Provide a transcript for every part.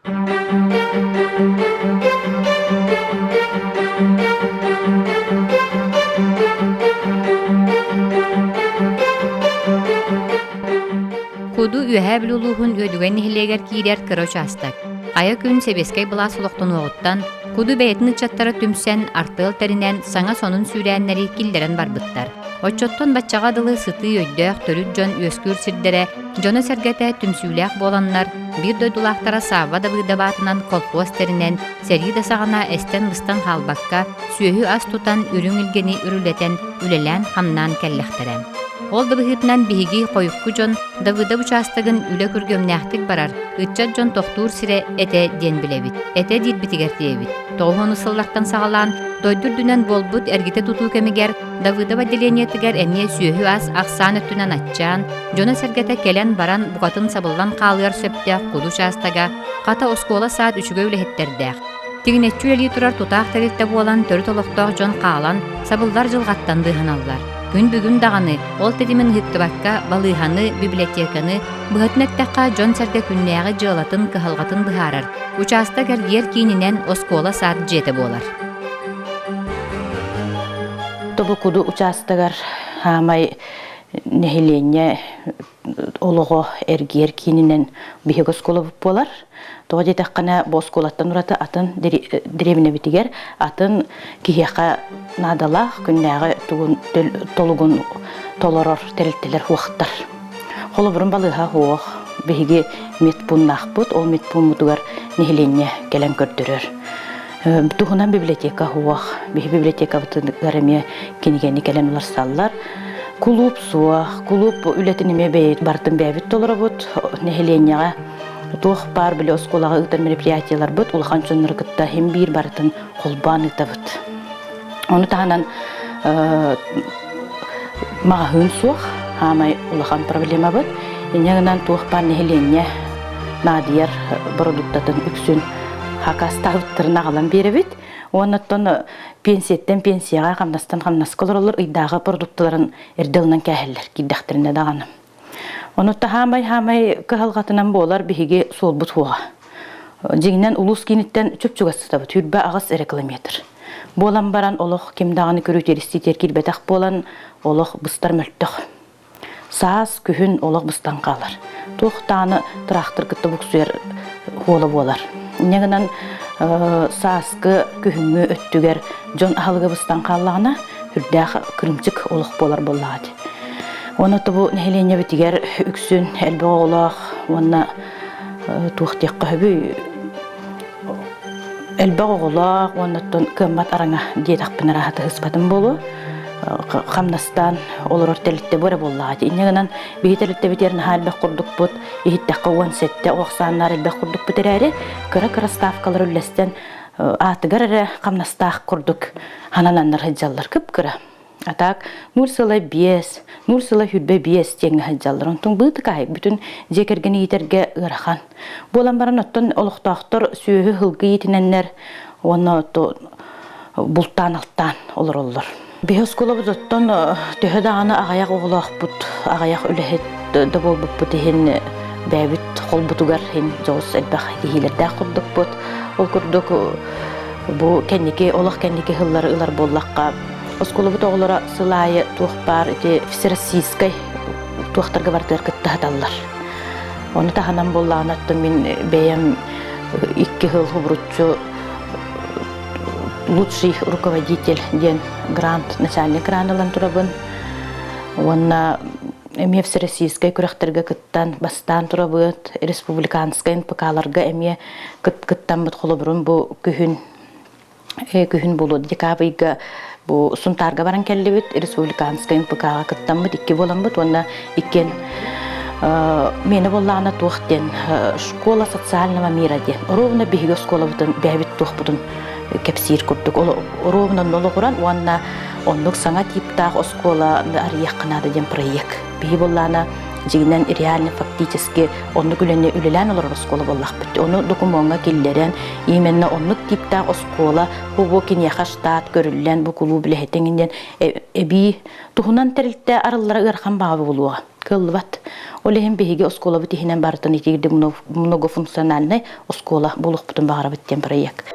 Куду Үөһээ Бүлүү улууһун Үөдүгэн нэһилиэгэр киирэр кыра учаастак. Хайа күн сэбиэскэй былаас олохтонуоҕуттан Куду бэйэтин ыччаттара түмсэн, артыал тэринэн, саҥа сонун сүүрээннэри киллэрэн барбыттар. Оччоттон баччаҕа дылы сытыы өйдөөх төрүт дьон үөскүүр сирдэрэ, дьоно-сэргэтэ түмсүүлээх буоланнар, биир дойдулаахтара Савва Давыдов аатынан колхуос тэринэн, сэрии да саҕана эстэн-быстан хаалбакка, сүөһү-ас тутан, үрүҥ илгэни үрүлэтэн, үлэлээн-хамнаан кэллэхтэрэ. Ол да быһыытынан биһиги хойукку дьон Давыдов учаастагын үлэ күргүөмнээхтик барар, ыччат дьон тохтуур сирэ этэ диэн билэбит. Этэ диирбитигэр тиийэбит. Тоҕуһуону сыллартан саҕалаан, дойду үрдүнэн буолбут эргитэ тутуу кэмигэр Давыдов отделениетыгар эмиэ сүөһү-ас ахсаан өттүнэн аччаан, дьоно-сэргэтэ кэлэн-баран букатын сабыллан хаалыар сөптөөх куду учаастага, хата оскуола-саад үчүгэй үлэһиттэрдээх. Тигинэччи үлэлии турар тутаах тэрилтэ буолан төрүт олохтоох дьон хаалан, сабыллар дьылҕаттан быыһаналлар. Күн бүгүн даҕаны ол тэтимин ыһыктыбакка балыыһаны, библиотеканы, быһатын эттэххэ дьон-сэргэ күннээҕи дьыалатын, кыһалҕатын быһаарар, учаастак эргийэр киининэн оскуола-саад дьиэтэ буолар. Тобукуду учаастагар хаамай нэһилиэнньэ олоҕо эргийэр киининэн биһиги оскуолабыт буолар. Тоҕо диэтэххинэ, бу оскуолаттан ураты атын дэриэбинэбитигэр атын киһиэхэ наадалаах күннээҕи тугун толугун толорор тэрилтэлэр суохтар. Холобурун балыыһа суох. Биһиги медпуннаахпыт, ол медпууммутугар нэһилиэнньэ кэлэн көрдөрөр. Туһунан библиотека суох. Биһи библиотекабытыгар эмиэ кинигэни кэлэн уларсаллар. Кулууп суох. Кулууп үлэтин эмиэ бэйэбит барытын бэйэбит толоробут. Нэһилиэнньэҕэ туох баар били оскуолаҕа ыытар мероприятиеларбыт улахан дьоннору кытта иһин биир барытын холбоон ыытабыт. Ону таһынан маҕаһыын суох, хаамай улахан проблемабыт. Инньэ гынан туох баар нэһилиэнньэ наадыйар бородууктатын үксүн хакастаабыттарын аҕалан биэрэбит. Уонна оттон пенсияттан пенсияҕа, хамнастан хамнаска олороллор ыйдааҕы продукталарын эрдэ ылынан кээһэллэр, киирдэхтэринэ даҕаны. Ону таһаамай-хаамай кыһалҕатынан буолар биһиги суолбут суоҕа. Дьиҥинэн улуус кииниттэн чуп-чугас сытабыт, 28 эрэ километр. Буолан баран олох ким даҕаны көрүүтэр-истиитигэр киирбэтэх буолан олох быстар мөлтөх. Саас, күһүн олох быстан хаалар. Туох даҕаны тыраахтыр кытта буксуйар хуола буолар. Инньэ гынан сааскы, күһүҥҥү өттүгэр дьон аһылыга быстан хааллаҕына, үрдээх кырыымчык олох буолар буоллаҕа дии. Уонна бу нэһилиэнньэбитигэр үксүн элбэх оҕолоох уонна туох диэххэ сөбүй элбэх оҕолоох уонна оттон кыаммат араҥа диэтэхпин арааһа тыһыспатым буолуо хамнастаан олорор тэрилтэ бу эрэ буоллаҕа дии. Инньэ гынан биһи тэрилтэбитигэр наһаа элбэх курдукпут, иһиттэххэ 17 оҕо ахсааннаах элбэх курдукпут эрээри, кыра-кыра ставкалар үллэстэн аатыгар эрэ хамнастаах курдук ханананнар сылдьаллар кып-кыра. А так нур сыла биэс, нур сыла хүрбэ биэс диэҥҥэ сылдьаллар. Онтон быытыкаай бүтүн дьиэ кэргэни иитэргэ ыарахан. Буолан баран оттон олохтоохтор сүөһү сылгы иитинэннэр уонна бултаан-алтаан олороллор. Биһи оскуолабыт оттон төһө даҕаны аҕыйах оҕолоохпут, аҕыйах үлэһит да буолбуппут иһин бэйэбит холбутугар иһин дьоҕус элбэх киһилэрдээх курдукпут. Ол курдук бу кэнники олох кэнники сыллары ылар буоллахха оскуолабыт оҕолоро сыл аайы туох баар ити всероссийскай туохтарга барытыгар кытта саталлар. Ону таһынан буоллаҕына оттон мин бэйэм икки сыл хубуруччу лучший руководитель диэн грант, начальник грант ылан турабын. Уонна эмиэ всероссийскай күрэхтэргэ кыттан, бастаан турабыт, республиканскай НПК-ларга эмиэ кыттаммыт холобурун бу күһүн күһүн буолуо декабрьга бу Сунтаарга баран кэллибит республиканскай НПК-ҕа кыттаммыт икки буоламмыт уонна иккиэн миэнэ буоллаҕына туох диэн школа социального мира диэн ровно биһиги оскуолабытын бэйэбит туохпутун кэпсиир курдук ровно олоҕуран уонна оннук саҥа типтаах оскуола арыйыахха наада диэн проект биһи буоллаана дьиҥинэн реально фактически оннук үлэни үлэлээн олорор оскуола буоллахпыт ону докумуоҥҥа киллэрэн именно оннук типтаах оскуола бу бу киниэхэ штат көрүллэн бу кулууп үлэһитин диэн эбии туһунан тэрилтэ арыллара ыарахан баҕа буолуоҕа. Кыаллыбат. Ол иһин биһиги оскуолабыт иһинэн барытын итигирдик многофункциональнай оскуола буолуохпутун баҕарабыт диэн проект.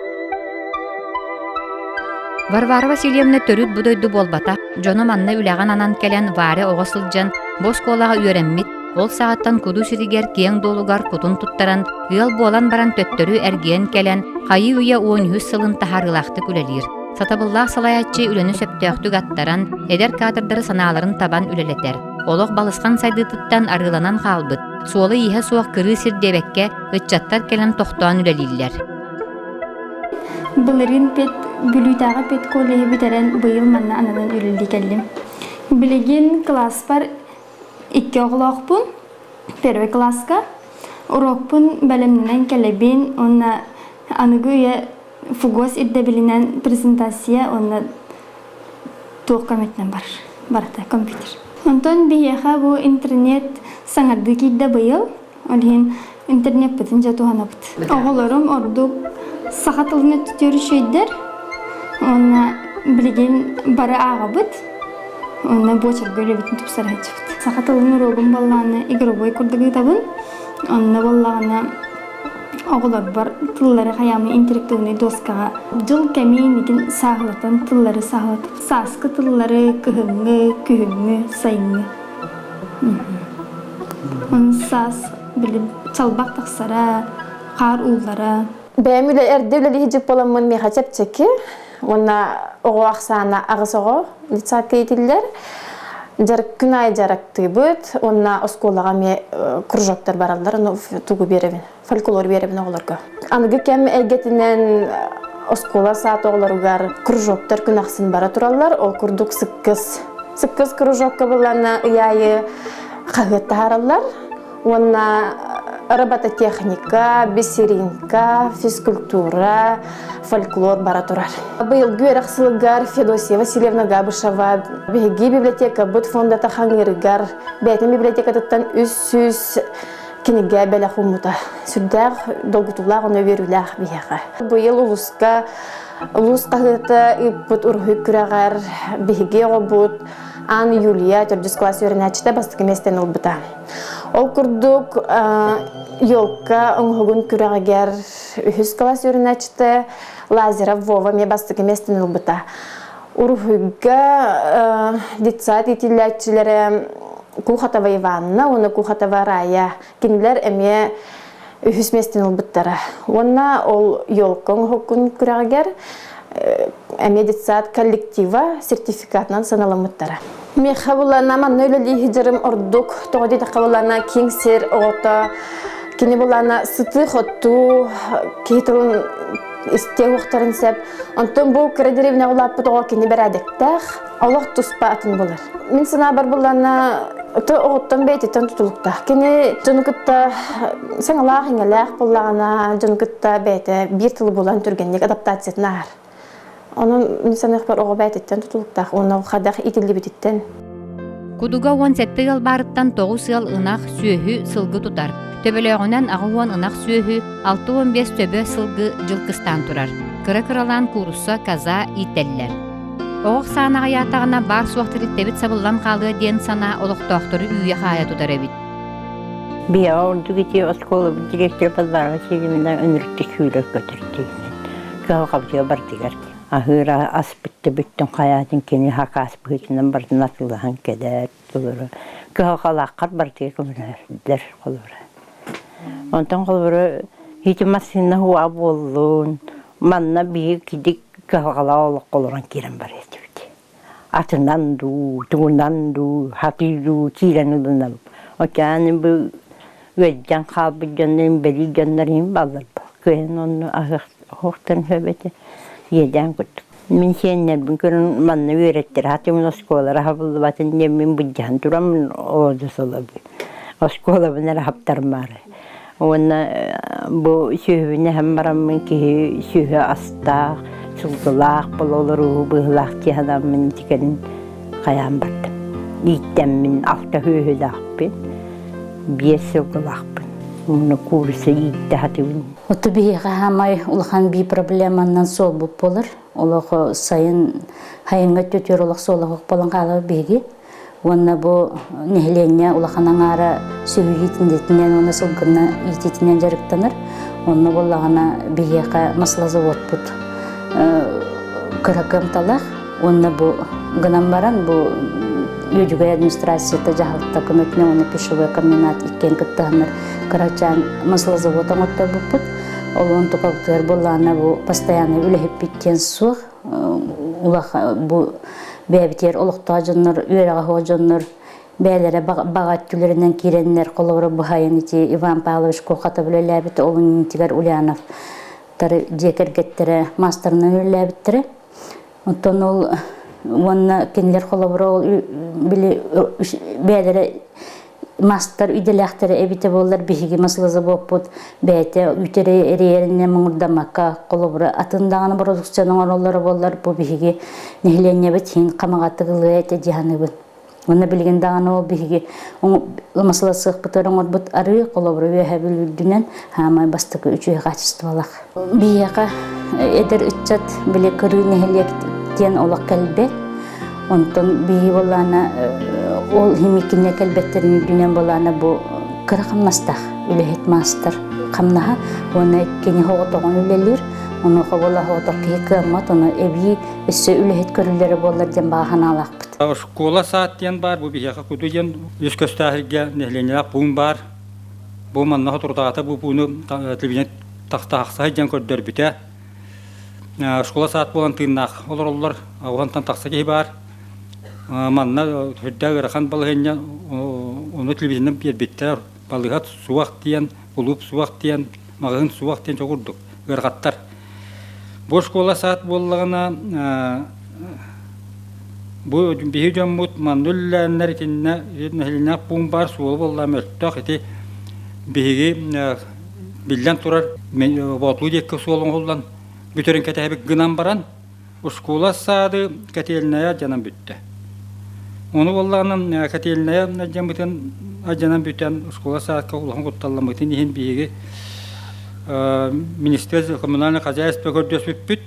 Варвара Васильевна төрүт бу дойду буолбатах, дьоно манна үлэҕэ ананан кэлэн Варя оҕо сылдьан бу оскуолаҕа үөрэммит, ол саҕаттан Куду сиригэр киэҥ дуолугар кутун туттаран, ыал буолан баран төттөрү эргийэн кэлэн, хайыы-үйэ 13 сылын таһаарыылаахтык үлэлиир. Сатабыллаах салайааччы үлэни сөптөөхтүк аттаран, эдэр кадрдары санааларын табан үлэлэтэр. Олох балысхан сайдыытыттан арыыланан хаалбыт, суола-ииһэ суох кырыы сир диэбэккэ, ыччаттар кэлэн тохтоон үлэлииллэр. Былырыын пед Бүлүүтээҕи педколлеһы бүтэрэн быйыл манна ананан үлэлии кэллим. Билигин кылааспар икки оҕолоохпун. Первый класска уруокпун бэлэмнэнэн кэлэбин уонна аныгы үйэ ФГОС ирдэбилинэн презентация уонна туох көмөтүнэн барар барыта компьютер. Онтон биһиэхэ бу интернет саҥардыы киирдэ быйыл. Ол иһин интернеппытын дьэ туһанабыт. Оҕолорум ордук саха тылын өттүтүөр үчүгэйдэр. Уонна билигин бары ааҕабыт. Уонна буочарга үлэбитин тупсара сылдьабыт. Саха тылын уруогун буоллаҕына игровой курдук ыытабын. Онно буоллаҕына оҕолорбор тыллары хайаамый интерактивнай доскаҕа дьыл кэмин итин сааһылатан тыллары сааһылатып сааскы тыллары кыһыҥҥы, күһүҥҥү, сайыҥҥы. Онон саас били чалбах тахсара, хаар ууллара. Бэйэм үлэ эрдэ үлэлии сылдьыбыт буоламмын миэхэ чэпчэки уонна оҕо ахсаана аҕыс оҕо детсадка иитиллэр. Дьарык күн аайы дьарыктыыбыт уонна оскуолаҕа эмиэ кружоктар бараллар, ону тугу биэрэбин, фольклор биэрэбин оҕолорго. Аныгы кэм эйгэтинэн оскуола саат оҕолоругар кружоктар күн ахсын бара тураллар. Ол курдук сыккыс сыккыс кружокка буллана ый аайы хаһыат таһаараллар. Уонна робототехника, бисеринка, физкультура, фольклор бара турар. Быйылгы үөрэх сылыгар Федосия Васильевна Габышева биһиги библиотекабыт фондата хаҥыырыгар бэйэтин библиотекатыттан 300 кинигэ бэлэх ууммута. Сүрдээх долгутуулаах уонна үөрүүлээх биһиэхэ. Быйыл улууска улуус хаһыата ыыппыт уруһуй күрэҕэр биһиги оҕобут Ан Юлия төрдүс класс үөрэнээччитэ бастакы миэстэни ылбыта. Ол курдук елка оҥоһугун күрэҕигэр үһүс класс үөрэнээччитэ Лазеров Вова эмиэ бастакы миэстэни ылбыта. Уруһуйга детсад иитиллээччилэрэ Кухатова Иванна уонна Кухатова Рая кинилэр эмиэ үһүс миэстэни ылбыттара. Уонна ол елка оҥоһуккун күрэҕигэр эмиэ детсад коллектива сертификатынан сыаналаммыттара. Миэхэ булана манна үлэлии сылдьарым ордук, тоҕо диэтэххэ булана киэҥ сир оҕото кини булана сытыы-хотуу киһи тылын истиэ уохтарын сөп. Онтон бу кыра деревняҕа улааппыт оҕо кини бэрээдэктээх, олох туспа атын булар. Мин санаабар буллана то оҕоттон бэйэтиттэн тутулуктаах. Кини дьону кытта саҥалаах-иҥэлээх буоллаҕына, дьону кытта бэйэтэ биир тылы булан түргэнник адаптациятын ааһар. Онон мин саныахпар оҕо бэйэтиттэн тутулуктаах уонна хайдах иитиллибититтэн. Кудуга 17 ыал баарыттан 9 ыал ынах, сүөһү, сылгы тутар. Төбөлөөҕүнэн 80 ынах сүөһү, 65 төбө сылгы дьыл кыстаан турар. Кыра-кыралаан куурусса, коза ииттэллэр. Оҕох саана аҕыйаатаҕына баар-суох тэрилтэбит сабыллан хаалыа диэн санаа олохтоохтору үүйэ-хаайа тутар эбит. Биһиэхэ ордук ити оскуолабыт директора Балбаара Васильевна ынырыкты сүүрэр көтөр дииллэр. Кыһалҕабытыгар бардыгар аһыыр аспыт да бүттүн хайаатын кини хакаас быһыытынан барытын атыылаһан кэлэр толору. Кыһалҕалааххар барытыгар көмөлөһөрдөр холобура. Онтон холобура ити массыына уа буоллун, манна биһиги кидик кыһалҕалаах олоххо олорон киирэн барар этибит. Атынан дуу, тугунан дуу, хатыы дуу киирэн ылынабыт. Океаны бу ыалдьан хаалбыт дьоннор, инбэлиит дьоннор иһин бааллар. Кыайан онно аһыах-оһохтон сөп этэ, иэдээн курдук. Мин сиэннэрбин көрөн манна үөрэттэрэ сатыыбын, оскуолалара хабыллыбатын диэн мин былдьаһан тураммын оҕо солобун. Оскуолабын эрэ хаптарымаары. Уонна бу сүөһүбүн эһэн бараммын киһи сүөһү астаах, сылгылаах буола олоруу быһыылаах дии санааммын ити кэлин хайаан бардым. Ииттэммин алта сүөһүлээхпин, биэс сылгылаахпын. Уонна куурусса ииттэ сатыыбын. Оту биһиэхэ хаамай улахан бии проблеманнан суолбут буолар. Олох сайын хайыҥҥа өттүтүөр олох суолаһык буолан хаалар биһиги. Уонна бу нэһилиэнньэ улахан аҥаара сүөһү иитиннэтинэн уонна сылгына иитиитинэн дьарыктанар. Онно буоллаҕына биһиэхэ маслозаводпут кыра кыамталаах. Уонна бу гынан баран бу Үөдүгэй администрацията дьаһалта көмөтүнэн уонна пищевой комбинат иккиэн кыттыһаннар кырачаан маслозавод оҥотторбуппут. Ол онтукабытыгар буоллаҕына бу постоянный үлэһиппит диэн суох. Улахан бу бэйэбитигэр олохтоох дьоннор, үөрэҕэ суох дьоннор бэйэлэрэ баҕа өттүлэринэн киирэннэр холобура быһайын ити Иван Павлович Куохатов үлэлээбит ол иннитигэр Ульянов дьиэ кэргэттэрэ маастарынан үлэлээбиттэрэ. Оттон ол уонна кинилэр холобура ол били бэйэлэрэ мастар идэлээхтэрэ эбитэ буоллар биһиги маслозаводпут бэйэтэ үтэрэ эрийэринэн муҥурдаммакка холобура атын даҕаны продукцияны оҥороллоро буоллар бу биһиги нэһилиэнньэбит иһин хамаҕатык ылыа этэ дии саныыбын. Уонна билигин даҕаны ол биһиги маслосыахпытыгар оҥорбут арыы холобура үөһэ бүлүүрдүнэн хаамай бастакы үчүгэй хаачыстыбалаах. Биһиэхэ эдэр ыччат били кырыы нэһилиэк диэн олох кэлбэт. Онтон биһи буоллаана ол химикинэ кэлбэттэрин үрдүнэн буоллаана бу кыра хамнастаах үлэһит маастар хамнаһа уонна кини соҕотоҕун үлэлиир. Онуоха буола соҕотох киһи кыаммат, ону эбии өссө үлэһит көрүллэрэ буоллар диэн баҕа санаалаахпыт. Школа саат диэн баар, бу биһиэхэ Куду диэн үс көстөөх нэһилиэнньэлээх пуун баар. Бу манна соторутааҕыта бу пууну телевидение тахса диэн көрдөрбүтэ. Школа саат буолан тыыннаах олороллор, уонтан тахса киһи баар. Манна сүрдээх ыарахан балаһыанньа, ону телевидением биэрбиттэр. Балыыһа суох диэн, кулууп суох диэн, маҕаһыын суох диэн курдук ыарахаттар. Бу школа саат буоллаҕына, бу биһи дьоммут манна үлэлээннэр итиннэ нэһилиэнньэлээх пуун баар суола буолла мөлтөх ити биһиги биллэн турар Боотулуу диэки суол оҥоһуллан бүтэрин кэтэһэбит гынан баран Ускула саады котельная дьанан бүттэ. Ону буоллаҕына котельная дьаммытын адьанан бүтэн ускула саадка улахан кутталламмытын иһин биһиги министерство коммунальное хозяйство көрдөспүппүт.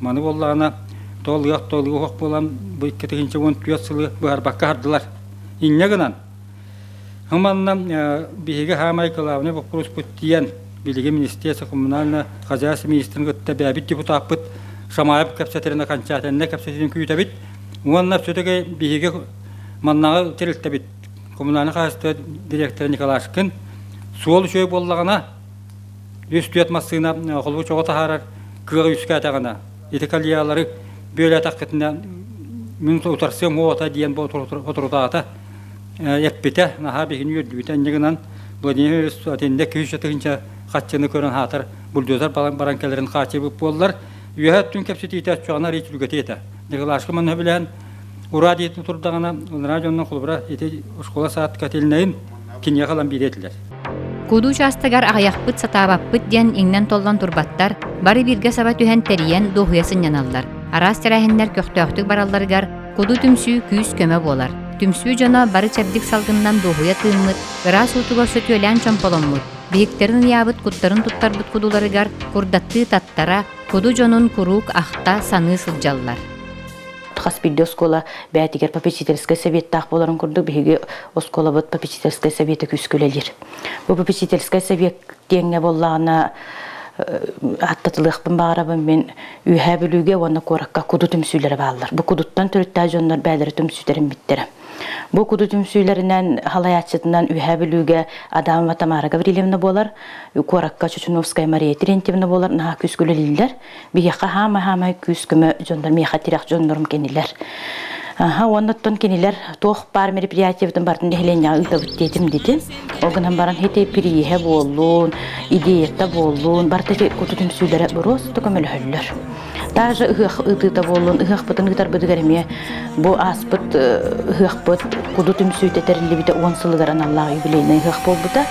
Маны буоллаҕына тоолуох тоолуох буолан бу 2014 сылы быһарбакка хардылар. Инньэ гынан Манна биһиги хаамай кылаабынай боппуруоспут тиийэн, билигин Министерство коммунального хозяйства министрин кытта бэйэбит депутаппыт Шамаев кэпсэтэрин окончательно кэпсэтиитин күүтэбит. Уонна все-таки биһиги маннаҕы тэрилтэбит коммунальнай хаһаайыстыба директора Николашкин суол үчүгэй буоллаҕына, үс-түөрт массыына холбуу чоҕу таһаарар кыаҕы үөскээтэҕинэ, ити кальялары бүөлээтэххитинэ мин утарсыам уота диэн соторутаата эппитэ, наһаа биһигини үөрдүбүтэ. Инньэ гынан Владимир Ильич атиннэ күүс тыһыынча хаччыны көрөн хаатар бульдозер баран кэлэрин хааччыйбыт буоллар, үөһэ өттүн кэпсэтиитэ оччоҕуна арыый түргэтиэ этэ. Николашка манна билэн ураа диэтин турдаҕына, ыныраа дьоннор холобура ити оскуола саат котельнайын киниэхэ ылан биэриэ этилэр. Куду учаастагар аҕыйахпыт сатаабаппыт диэн иҥнэн-толлон турбаттар, бары бииргэ саба түһэн тэрийэн дуоһуйа сынньаналлар. Араас тэрээһиннэр көхтөөхтүк баралларыгар Куду түмсүү күүс-көмө буолар. Түмсүү дьоно бары чэбдик салгынынан дуоһуйа тыыммыт, ыраас уутугар сөтүөлээн чомполоммут, биһиктэрин ыйаабыт куттарын туттарбыт кудуларыгар курдаттыы таттара, куду дьонун куруук ахта, саныы сылдьаллар. Хас биирдии оскуола бэйэтигэр попечительскай советтаах буоларын курдук биһиги оскуолабыт попечительскай совета күүскэ үлэлиир. Бу попечительскай совет диэҥҥэ буоллаҕына аттатылыахпын баҕарабын мин Үөһээ Бүлүүгэ уонна куоракка куду түмсүүлэрэ бааллар. Бу кудуттан төрүттээх дьоннор бэйэлэрэ түмсүүтэрин биттэрэ. Бу куду түмсүүлэринэн халайааччытынан Үөһээ Бүлүүгэ Адамова Тамара Гаврильевна буолар, куоракка Чучуновская Мария Терентьевна буолар наһаа күүскэ үлэлииллэр. Биһиэхэ хаамай-хаамай күүс-көмө дьоннор, миэхэ тирэх дьоннорум кинилэр. Аха, уонна оттон кинилэр туох баар мероприятиебытын барытын нэһилиэнньэҕэ ыытабыт диэтим дитин. Ол гынан баран ити пирииһэ буоллун, идеята буоллун, барыта ити куту түмсүүлэрэ боруоста көмөлөһөллөр. Даже ыһыах ыытыыта буоллун, ыһыахпытын ыытарбытыгар эмиэ бу ааспыт ыһыахпыт куду түмсүүтэ тэриллибитэ 10 сылыгар аналлаах юбилейнай ыһыах буолбута.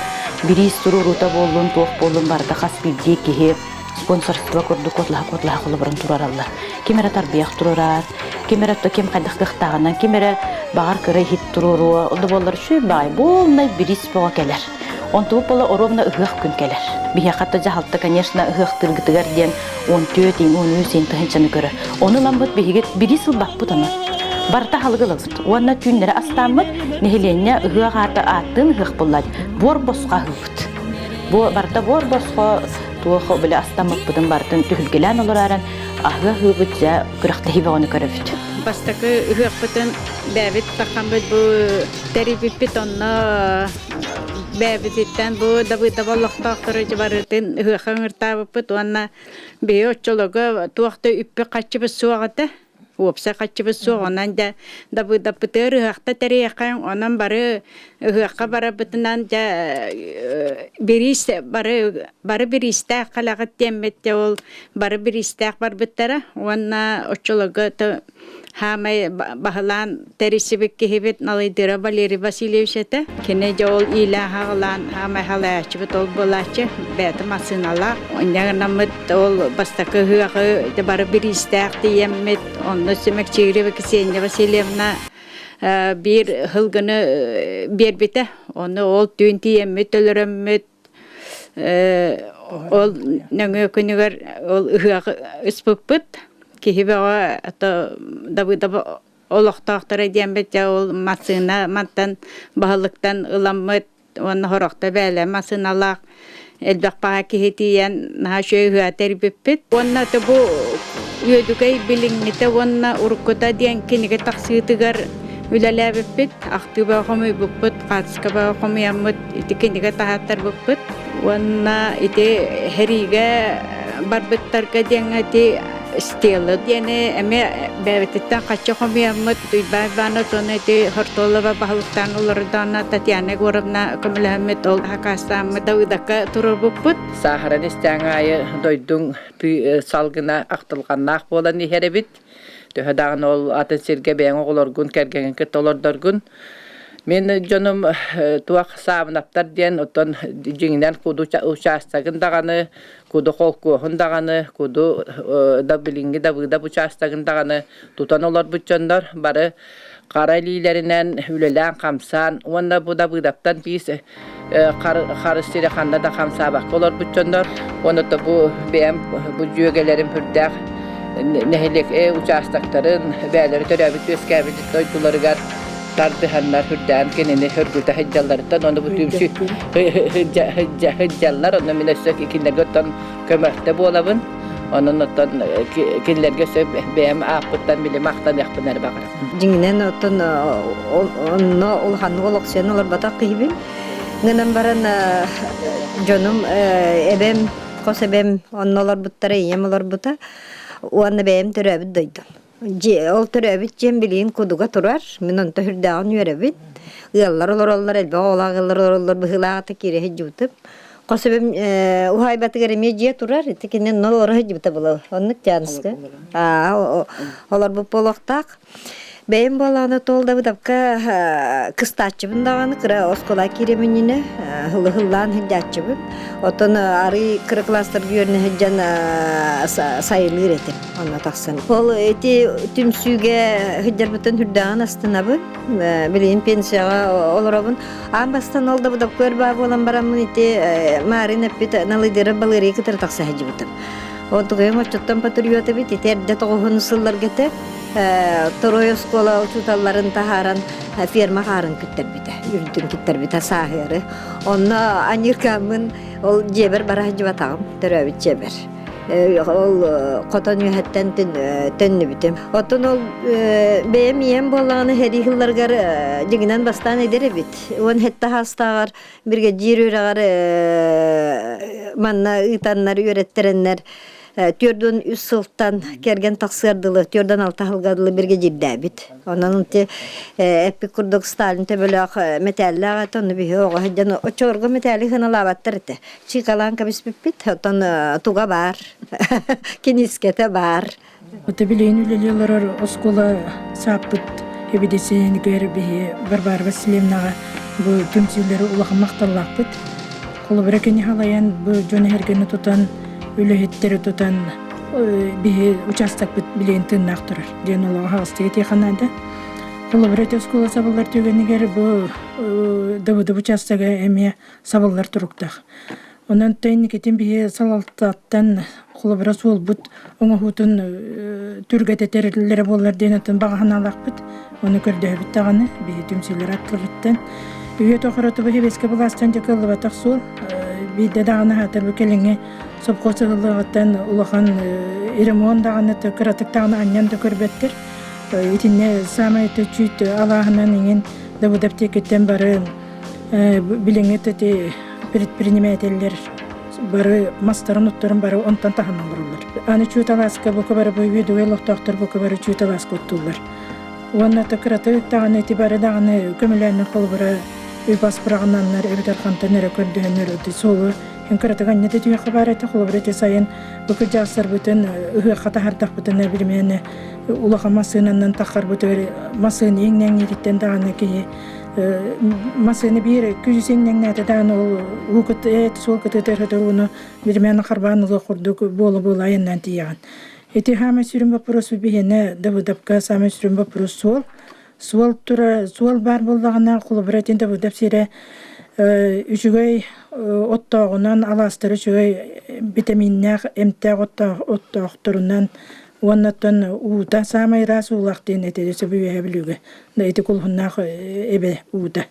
Бириис туруоруута буоллун, туох буоллун барыта хас биирдии киһи спонсорство курдук куотлаһа-куотлаһа холобурун туруораллар. Ким эрэ тарбыйах туруорар, ким эрэ ким хайдах кыахтааҕынан, ким эрэ баҕар кыра иһит туруоруо, ол да буоллар үчүгэй баҕай буолнай бириис бөҕө кэлэр. Онтубут буола оруобуна ыһыах күн кэлэр. Биһиэхэ да дьаһалта, конечно, ыһыахтыыргытыгар диэн 14 иин, 13 иин тыһыынчаны көрөр. Ону ыламмыт биһиги бириис ылбаппыт ону. Барыта аһылык ылабыт. Уонна түүннэри астааммыт нэһилиэнньэ ыһыах аата ааттыын ыһыах буллаат буор босхо аһыыбыт. Бу барыта буор босхо туох били астаммыппытын барытын түһүлгэлээн олоророн аһыы аһыыбыт дьэ күрэхтэһии бөҕөнү көрөбүт. Бастакы ыһыахпытын бэйэбит таххаммыт бу тэрийбиппит онно бэйэбититтэн бу Давыдова олохтоохтору барытын ыһыахха ыҥыртаабыппыт уонна биһи оччолорго туох да үппүт-харчыбыт суох этэ. Уопсай харчыбыт суох, онон дьэ Давыдаппытыгар ыһыахта тэрийиэххэйиҥ, онон бары ыһыахха барарбытынан дьэ бириис бары бары бириистээх кэлэҕит диэммит дьэ ол бары бириистээх барбыттара уонна оччолорго хаамай баһылаан тэрийсибит киһибит Налыйдыра Валерий Васильевич этэ. Кини дьэ ол иилээн-хаҕылаан хаамай халайааччыбыт ол буолааччы бэйэтэ массыыналаах. Инньэ гынаммыт ол бастакы ыһыаҕы бары бириистээх тиийэммит, онно Симэкчиирова Ксения Васильевна биир сылгыны биэрбитэ. Ону ол түүн тиийэммит өлөрөммүт ол нөҥүө күнүгэр ол ыһыаҕы ыспыппыт. Киһи бөҕө Давыдова олохтоохторо диэммит дьэ ол массыына мантан баһылыктан ыламмыт уонна сорохто бээлэ массыыналаах элбэх баҕа киһи тиийэн наһаа үчүгэй ыһыа тэрийбиппит. Уонна бу Үөдүгэй билиҥҥитэ уонна уруккута диэн кинигэ тахсыытыгар үлэлээбиппит, ахтыы бөҕө хомуйбуппут, хаартыска бөҕө хомуйаммыт, ити кинигэ таһааттарбыппыт. Уонна ити сэриигэ барбыттарга диэҥҥэ ити стела диэни эмиэ бэйэбититтэн хаччы хомуйаммыт Уйбаан Иванович уонна ити Хортуолова баһылыктаан олордоҕуна Татьяна Егоровна көмөлөһөммүт ол хакаастааммыт Давыдакка туруорбуппут. Сааһыран истэҥ аайы дойдуҥ салгына ахтылҕаннаах буолан иһэр эбит. Төһө даҕаны ол атын сиргэ бэйэҥ оҕолоргун, кэргэҥҥин кытта олордоргун. Мин дьонум туох Саабынаптар диэн, оттон дьиҥинэн куду учаастагын даҕаны, куду холкуоһун даҕаны, куду да билиҥҥи Давыдов учаастагын даҕаны тутан олорбут дьоннор бары хара илиилэринэн үлэлээн-хамсаан уонна бу Давыдовтан биис харыс сири ханна да хамсаабакка олорбут дьоннор уонна бу бэйэм бу дьүөгэлэрим үрдээх нэһилиэк учаастактарын бэйэлэри төрөөбүт үөскээбит дойдуларыгар тардыһаннар үрдээн кинини өргүтэ сылдьалларыттан ону бу түмсүү сылдьаллар онно мин өссө кинилэргэ оттон көмөлтө буолабын Онон оттон кинилэргэ сөп бэйэм ааппыттан били махтаныахпын эрэ баҕарабын. Дьиҥинэн оттон онно улаханнык олохсуйан олорботох киһибин. Гынан баран дьонум эбэм, хос эбэм онно олорбуттара, ийэм олорбута. Уонна бэйэм төрөөбүт дойдум. Дьиэ, ол төрөөбүт дьиэм билигин кудуга турар. Мин онто сүрдээҕин үөрэбин. Ыаллар олороллор, элбэх оҕолоох ыаллар олороллор быһыылаах киирэ сылдьыбытым. Хос эбэм уһаайбатыгар эмиэ дьиэ турар. Ити кинини онно олоро сылдьыбыта буолуо. Оннук Тянска. Аа, олорбут буолуохтаах. Бэйэм буоллаҕына туол да быдапка кыстааччыбын даҕаны кыра оскуола киирэбин иннинэ ыллаан сылдьааччыбын. Оттон арый кыра класстарга үөрэнэ сылдьан сайылыыр этим онно тахсан. Ол ити түмсүүгэ сылдьарбыттан үрдээҕин астынабын. Билигин пенсияҕа олоробун. Аан бастаан ол да быдапка өр баа буолан бараммын ити Маарин эппит Налыйдыра Балыарыйа кытары тахса сылдьыбытым. Онтугайым оччоттон патриот эбит ити эрдэ тоҕуһун сылларга этэ. Второй оскуола учууталларын таһааран ферма хаарын күттэрбитэ, үрдүн күттэрбитэ сааһыары. Онно аньыыркааммын ол дьиэбэр бара сылдьыбатаҕым, төрөөбүт дьиэбэр. Ол хотон үөһэттэн төннүбүтүм. Оттон ол бэйэм ийэм буоллаҕына сэрии сылларыгар дьиҥинэн бастаан эдэр эбит. Уон сэттэ саастааҕар биригэдьиир үөрэҕэр манна ыытаннар үөрэттэрэннэр 43 сылтан кэргэн тахсыар дылы 46 сылга дылы биригэдьиирдээбит. Онон ити эппит курдук Сталин төбөлөөх мэтээллээх этэ, ону биһи оҕо сылдьан оччолорго мэтээли сыаналаабаттар этэ. Чыыкалаан кэбиспиппит, оттон туга баар, кинискэтэ баар. Ото билигин үлэлии олорор оскуола сааппыт эбидиссиэнигэр биһи Варвара Васильевнаҕа бу түмсүүлэри улахан махталлаахпыт. Холобура кини халайан бу дьон эһэргэни тутан, үлэһиттэри тутан биһи учаастакпыт билигин тыыннаах турар диэн олоҕо хаҕыстыга этиэхэ наада. Холобура ити оскуола сабыллар түгэнигэр бу Давыдов учаастага эмиэ сабыллар туруктаах. Онон инникитин биһи салалтаттан холобура суолбут оҥоһуутун түргэтэтэриллэрэ буоллар диэн атын баҕа санаалаахпыт. Ону көрдөһөбүт даҕаны биһи түмсүүлэр аттыларыттан. Үйэ тухары тобу хебеске былаастан дьэ кыллыбатах суол. Биирдэ даҕаны аһаатар бу кэлиҥҥи сопхуос ыһыллыаҕыттан улахан ремонт даҕаны кыратык даҕаны анньан да көрбөттөр. Итиннэ саамай чүүт алааһынан иҥин Давыдов диэкиттэн бары билиҥҥи ити предпринимателлэр бары мастарын отторун бары онтон таһынан олороллор. Аны чүүт алааска бука бары бу үөдүгэй олохтоохтор бука бары чүүт алааска оттууллар. Уонна кыраты даҕаны ити бары даҕаны көмөлөөннөр холобура үп-ас быраҕынаннар эбэтэр хантан эрэ көрдөһөннөр ити суолу эн кыратык анньа да түһүөххэ баар этэ холобура ити сайын бу кырдьаҕастарбытын ыһыахха таһардахпытына билимээнэ улахан массыынанан таххарбытыгар массыына иҥнэҥниириттэн даҕаны киһи массыына биир күнүс иҥнэҥнээтэ даҕаны ол уу кыт суол кытыыта өтөр ууну билимээнэ харбаан ылыах курдук буола-буола айаннаан тиийэҕин. Ити хаамай сүрүн боппуруос биһиэнэ Давыдовка саамай сүрүн боппуруос суол. Суол тура суол баар буоллаҕына холобура итин Давыдов сирэ үчүгэй оттооҕунан алаастары үчүгэй битэмииннээх эмтээх оттоохторунан уонна оттон уута саамай ыраас уулаах диэн этэ сөбү үөһэ Бүлүүгэ ити кулуһуннаах эбэ уута.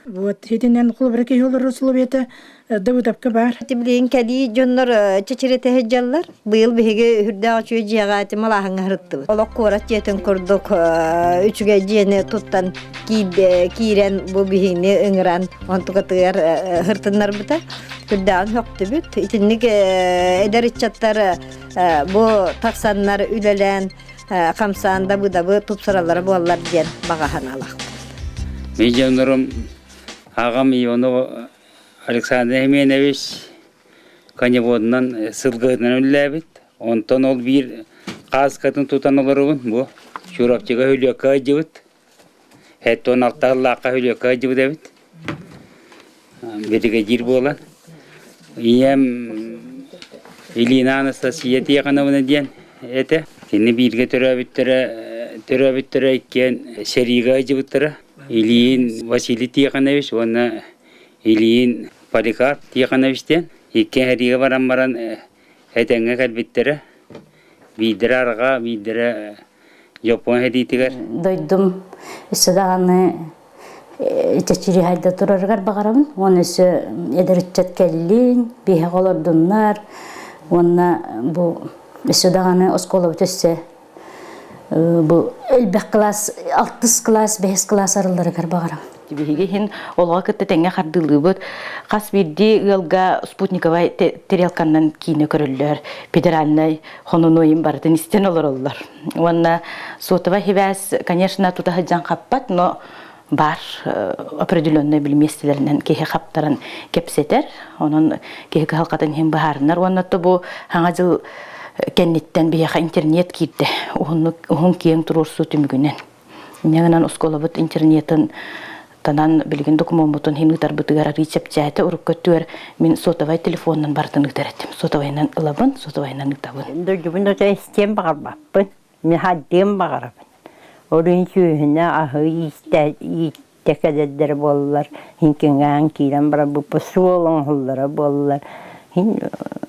Вот итинэн холобура киһи олорор условията Давыдовка баар. Билигин кэлии дьоннор чэчирэтэ сылдьаллар. Быйыл биһиги үрдээх үчүгэй дьиэҕэ ити малааһыҥҥа сырыттыбыт. Олох куорат дьиэтин курдук үчүгэй дьиэни туттан киирэн бу биһигини ыҥыран онтукатыгар сыртыннарбыта. Үрдээҕин сөхтүбүт. Итинник эдэр ыччаттар бу тахсаннар үлэлээн хамсаан дабы-дабы тупсараллара буоллар диэн баҕа санаалаахпын. Мин дьоннорум аҕам Ионов Александр Еменович коневодунан сылгыһытынан үлэлээбит. Онтон ол биир хааскатын тутан олоробун бу Чурапчыга Хүлүөккэ ыйдьыбыт. 76 сыллаахха Хүлүөккэ ыйдьыбыт эбит. Биригэдьиир буолан. Ийэм Илина Анастасия Тихоновна диэн этэ. Кини бииргэ төрөөбүттэрэ төрөөбүттэрэ иккиэн сэриигэ ыйдьыбыттара. Ильин Василий Тихонович уонна Ильин Поликарп Тихонович диэн икки сэриигэ баран баран этэҥҥэ кэлбиттэрэ. Биирдэрэ арҕаа, биирдэрэ Дьоппуон сэриитигэр. Дойдум өссө даҕаны чэчирии хайда турарыгар баҕарабын. Уонна өссө эдэр ыччат кэллин, биһиэхэ олордуннар. Уонна бу өссө даҕаны оскуолабыт өссө бу элбэх класс, алтыс класс, бэһис класс арылларыгар баҕарабын. Биһиги иһин олоҕо кытта тэҥҥэ хардыылыыбыт. Хас биирдии ыалга спутниковай тарелканнан киинэ көрөллөр, федеральнай хонунуойун барытын истэн олороллор. Уонна сотовай сибээс, конечно, тута сылдьан хаппат, но бар определенный били миэстэлэринэн киһи хаптаран кэпсэтэр. Онон киһи кыһалҕатын иһин быһаарынар. Уонна то бу хаҥа дьыл кэнниттэн биһиэхэ интернет киирдэ. Уһуннук уһун киэҥ туруорсуу түмүгүнэн. Инньэ гынан оскуолабыт интернетын танан билигин докумуоммутун иһин ыытарбытыгар арыы чэпчээтэ. Урукку өттүгэр мин сотовай телефонунан барытын ыытар этим. Сотовайынан ылабын, сотовайынан ыытабын. Дойдубун да истиэн баҕарбаппын. Мин хардыам баҕарабын. Орун сүөһүнэ аһы иистэ ииттэ кэлэрдэрэ буоллар, иһин кыҥаан киирэн барарбыппыт суол оҥоһуллара буоллар, иһин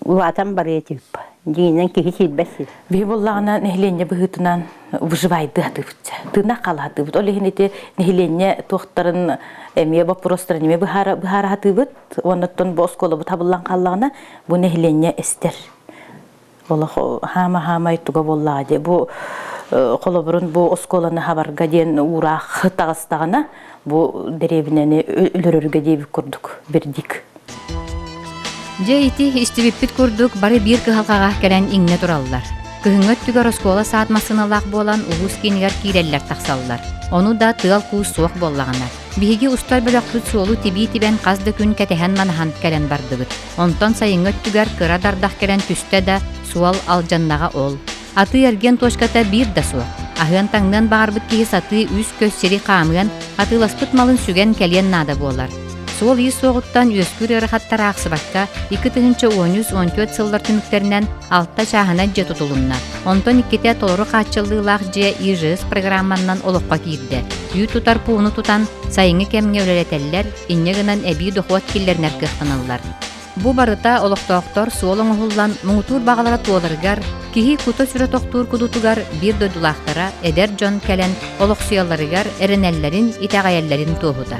улаатан барыа этибит. Дьиҥинэн киһи сирбэт сир. Биһи буоллаҕына нэһилиэнньэ быһыытынан выживайдыы сатыыбыт. Тыыннаах хаала сатыыбыт. Ол иһин ити нэһилиэнньэ туохтарын эмиэ боппуруостарын эмиэ быһаара быһаара сатыыбыт. Уонна бу оскуолабыт хабыллан хааллаҕына бу нэһилиэнньэ эстэр. Олох хаама-хаамай туга буоллаҕа дии. Бу холобурун бу оскуоланы хабарга диэн уураах таҕыстаҕына бу дэриэбинэни өлөрөргө диэбит курдук вердикт. Дьэ ити истибиппит курдук бары биир кыһалҕаҕа кэлэн иҥнэ тураллар. Кыһыҥҥы өттүгэр оскуола саат массыыналаах буолан улуус киинигэр киирэллэр тахсаллар. Ону да тыал-куус суох буоллаҕына. Биһиги устар бөлөхпүт суолу тибии тибэн хас да күн кэтэһэн-манаһан кэлэн бардыбыт. Онтон сайыҥҥы өттүгэр кыра да ардах кэлэн түстэ да, суол алдьаннаҕа ол. Атыы-эргиэн точката биир да суох. Аһыан-таҥныан баҕарбыт киһи сатыы үс көс сири хаамыан, атыыласпыт малын сүгэн кэлиэн наада буолар. Суол-иис суоҕуттан үөскүүр ыарахаттар аахсыбакка, 2013-14 сыллар түмүктэринэн алта чааһынай дьиэ тутулунна. Онтон иккитэ толору хааччыллыылаах дьиэ ИЖС программаннан олоххо киирдэ. Үүт тутар пууну тутан, сайыҥҥы кэмҥэ үлэлэтэллэр, инньэ гынан эбии дохуот киллэринэр кыахтаналлар. Бу барыта олохтоохтор суол оҥоһуллан муҥутуур баҕалара туоларыгар, киһи кута-сүрэ тохтуур кудутугар биир дойдулаахтара эдэр дьон кэлэн олохсуйалларыгар эрэнэллэрин, итэҕэйэллэрин туоһута.